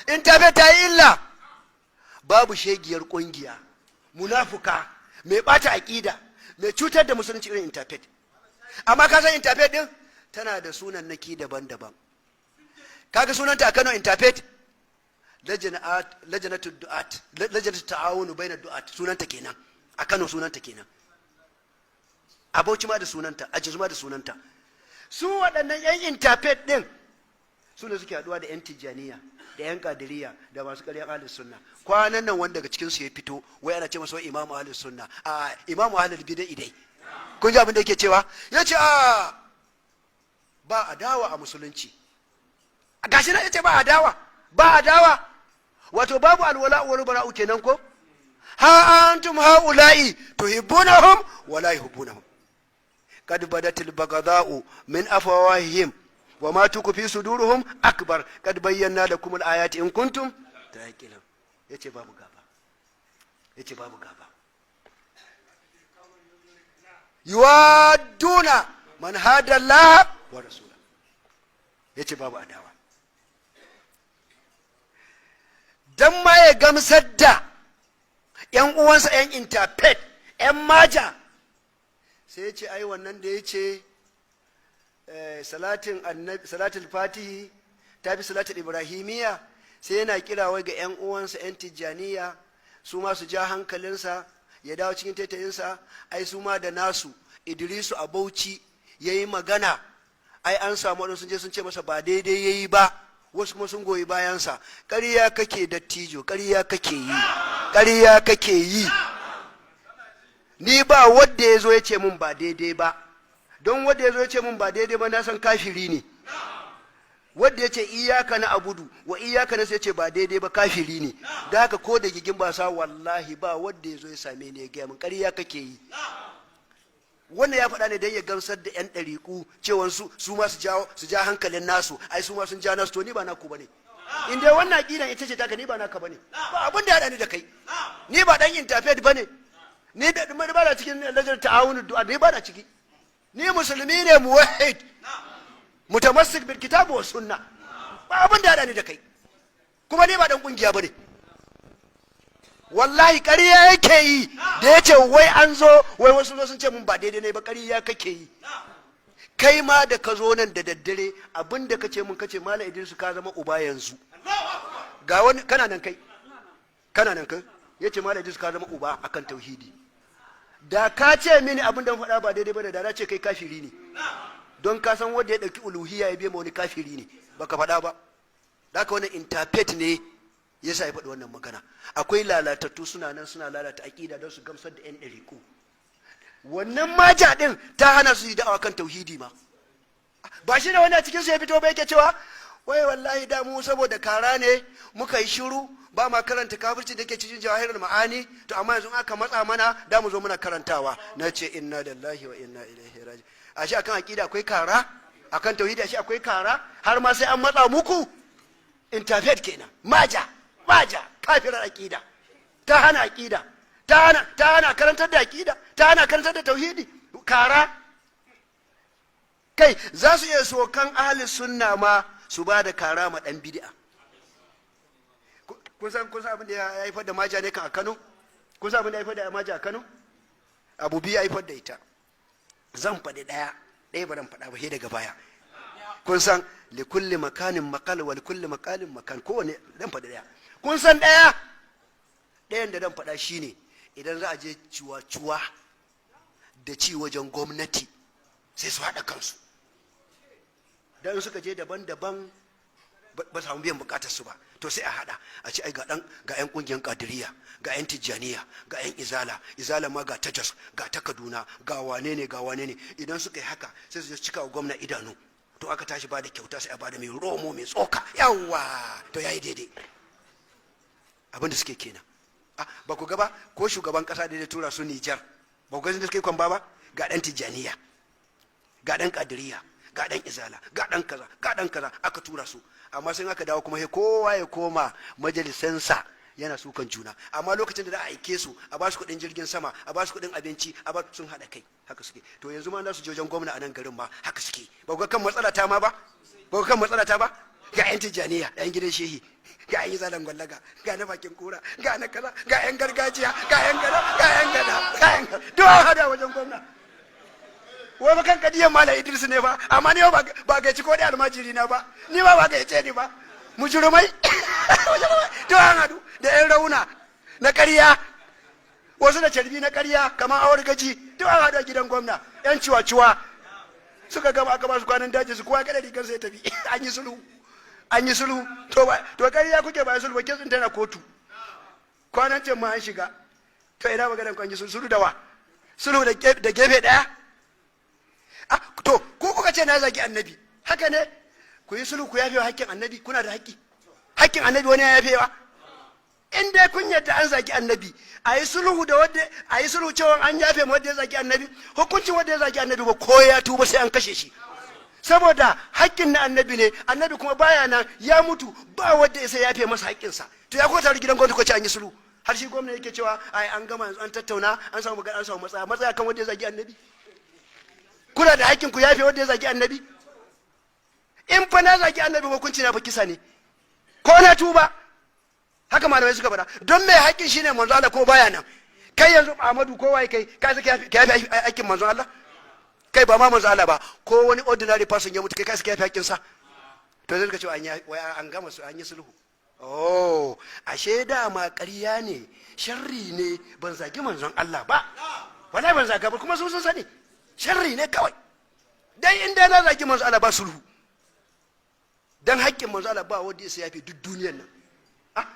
Interfaith ta yi illa. Babu shegiyar kungiya munafuka mai bata aƙida, mai cutar da musulunci irin interfaith. Amma ka san interfaith din tana da sunan naki daban-daban. Kaga sunanta a Kano interfaith, Lajnatu Du'at, Lajnatu Ta'awunu Baina Du'at, sunanta kenan a Kano, sunanta kenan a Bauchi ma da sunanta, a Jos ma da sunanta. Su waɗannan yan interfaith din su ne suke haɗuwa da yan Tijjaniya da yan Kadiriya da masu ƙaryan Ahlus Sunna. Kwanan nan wanda daga cikin su ya fito, wai ana ce masa wai Imamu Ahlus Sunna, a Imamu Ahlul Bid'a dai. Kun ji abin da yake cewa? Yace a ba adawa a musulunci. Gashi na yace ba adawa, ba adawa, wato babu alwala wal bara'u kenan ko. Ha antum haula'i tuhibbunahum wala yuhibbunahum, qad badatil baghdha'u min afwahihim wa ma tukfi suduruhum akbar, qad bayyana lakum al ayati in kuntum taqilun. Yace babu gaba, yace babu gaba. Yuwaduna man hada Allah wa rasula. Yace babu adawa. Dan ma ya gamsar da ‘yan uwansa ‘yan interfaith, ‘yan maja, sai ya ce ai wannan da ya ce salatin salatul Fatihi ta fi salatin Ibrahimiyya, sai yana kira wai ga ‘yan uwansa ‘yan Tijjaniya su ma su ja hankalinsa ya dawo cikin taitayinsa. Ai su ma da nasu Idrisu a Bauchi ya yi magana, ai an samu waɗansu sun je sun ce masa ba daidai ya yi ba, wasu kuma sun goyi bayansa. Ƙarya kake, dattijo, ƙarya kake yi, ƙarya kake yi. Ni ba wadda ya zo ya ce mun ba daidai ba, don wadda ya zo ya ce mun ba daidai ba na san kafiri ne. Wadda ya ce iyaka na abudu wa iyaka na sai ce ba daidai ba, kafiri ne. Da haka ko da gigin ba sa, wallahi ba wadda ya zo ya same ni ya gaya min. Ƙarya kake yi. Wannan ya faɗa ne don ya gamsar da 'yan ɗariƙu cewa su ma su ja hankalin nasu, ai su ma sun ja nasu. To ni ba naku bane. In dai wannan aƙidan ita ce taka, ni ba naka bane. Ba abin da ya haɗa ni da kai. Ni ba ɗan interfaith bane. Ni da ba na cikin lajar ta'awunu du'a, ni ba na ciki. Ni musulmi ne muwahhid mutamassik bil kitab wa sunna. Ba abin da ya haɗa ni da kai, kuma ni ba ɗan ƙungiya bane. Wallahi ƙarya yake yi da ya ce wai an zo, wai wasu zo sun ce mun ba daidai ne ba. Ƙarya kake yi. Kai ma da ka zo nan da daddare, abin da ka ce mun, kace Malam Idrisu, ka zama uba yanzu. Ga wani kana nan, kai kana nan, kai ya ce Malam Idrisu, ka zama uba akan tauhidi. Da ka ce mini abin da faɗa ba daidai ba, da na ce kai kafiri ne, don ka san wanda ya ɗauki uluhiyya ya biya ma wani kafiri ne. Baka faɗa ba. Da haka wannan interfaith ne yasa ya faɗi wannan magana. Akwai lalatattu suna nan suna lalata aƙida don su gamsar da 'yan ɗariƙu. Wannan maja ɗin ta hana su yi da'awa kan tauhidi ma. Ba shi da wani a cikinsu ya fito ba yake cewa wai wallahi da mu saboda kara ne muka yi shiru, ba ma karanta kafirci da ke cikin Jawahirul Ma'ani. To amma yanzu aka matsa mana, da mu zo muna karantawa. Na ce inna lillahi wa inna ilaihi raji. Ashe akan aƙida akwai kara, akan tauhidi ashe akwai kara, har ma sai an matsa muku. Interfaith kenan, maja maja, kafirar aƙida, ta hana aƙida, ta hana karantar da aƙida, ta hana karantar da tauhidi. Kara kai za su iya sokan ahli sunna ma su ba da kara ma dan bid'a. Kun san abin da ya haifar da maja ne kan a Kano? Kun san abin da ya haifar da maja a Kano? Abu biyu ya haifar da ita. Zan faɗi ɗaya, ɗaya ba zan faɗa ba sai daga baya. Kun san likulli makanin maqal wa likulli maqalin makan. Kowane zan faɗi ɗaya. Kun san ɗaya, ɗayan da zan faɗa shine idan za a je cuwa-cuwa da ci wajen gwamnati, sai su haɗa kansu. Don suka je daban-daban ba samu biyan bukatar su ba. To sai a haɗa a ce ai ga ɗan ga 'yan ƙungiyar Kadiriya, ga 'yan Tijjaniya, ga 'yan Izala, Izala ma ga ta Jos, ga ta Kaduna, ga wane ne, ga wane ne. Idan suka yi haka, sai su je cika wa gwamna idanu. To aka tashi ba da kyauta, sai a ba da mai romo, mai tsoka. Yawwa, to yayi daidai. Abin da suke kenan. Ba ku ga ba ko shugaban kasa da ya tura su Nijar, ba ku ga da suka yi kwamba ba? Ga dan Tijjaniya, ga dan Kadiriya, ga dan Izala, ga dan kaza, ga dan kaza, aka tura su. Amma sai aka dawo kuma sai kowa ya koma majalisansa yana sukan juna. Amma lokacin da za a aike su, a ba su kuɗin jirgin sama, a ba su kuɗin abinci, a ba sun haɗa kai, haka suke. To yanzu ma za su je wajen gwamna a nan garin ma haka suke. Ba ku ga kan matsala ta ma ba? Ba ku kan matsala ta ba? Ga yan Tijjaniya, yan gidan shehi, ga yan zalan gwallaga, ga na bakin kura, ga na kaza, ga yan gargajiya, ga yan gada, ga yan gada, ga yan gada, duk an hada wajen gwamna. Wai ba kan kadiyan Malam Idris ne ba, amma ni ba ga ci ko da almajiri na ba, ni ba ba ga ce ni ba. Mujurumai duk an hadu da yan rauna na ƙarya, wasu da carbi na ƙarya kamar awar gaji, duk an hadu a gidan gwamna. Yan ciwa-ciwa suka gama, aka ba su kwanan daji, su kowa kada rigar sai tafi. An yi sulhu, an yi sulhu. To ba to ƙarya kuke, ba sulhu ba. Case ɗin tana kotu, kwanan can ma an shiga. To ina maganar kwan yi sulhu? Sulhu da wa? Sulhu da gefe ɗaya? Ah, to ko kuka ce na zagi Annabi, haka ne? Ku yi sulhu, ku yafe hakkin Annabi. Kuna da haƙƙi, hakkin Annabi wani ya yafewa? In dai kun yadda an zagi Annabi, a yi sulhu da wanda, a yi sulhu cewa an yafe ma wanda ya zagi Annabi. Hukuncin wanda ya zagi Annabi ba, ko ya tuba sai an kashe shi, saboda hakkin na Annabi ne. Annabi kuma baya nan, ya mutu, ba wanda ya sai yafe masa haƙƙinsa. To ya ko taru gidan gwamnati ko ce an yi sulhu, har shi gwamna yake cewa ai an gama yanzu, an tattauna, an samu magana, an samu matsaya. Matsaya kan wanda ya zagi Annabi? Kuna da hakkin ku yafe wanda ya zagi Annabi? In fa na zagi Annabi, hukunci na fa kisa ne, ko na tuba. Haka malamai suka faɗa. Don mai haƙƙin shine manzo Allah, ko baya nan. Kai yanzu Ahmadu, ko waye kai, ka saka ka yafe haƙƙin manzo Allah? Kai, ba ma manzo Allah ba, ko wani ordinary person ya mutu, kai ka saka yafe haƙƙin sa? To sai suka ce an wai an gama su, an yi sulhu. Oh, ashe dama ƙarya ne, sharri ne. Ban zagi manzon Allah ba, wallahi ban zaga ba, kuma su sun sani sharri ne kawai. Dan in dai na zagi manzo Allah, ba sulhu, dan haƙƙin manzo Allah ba wanda ya yafe duk duniyar nan.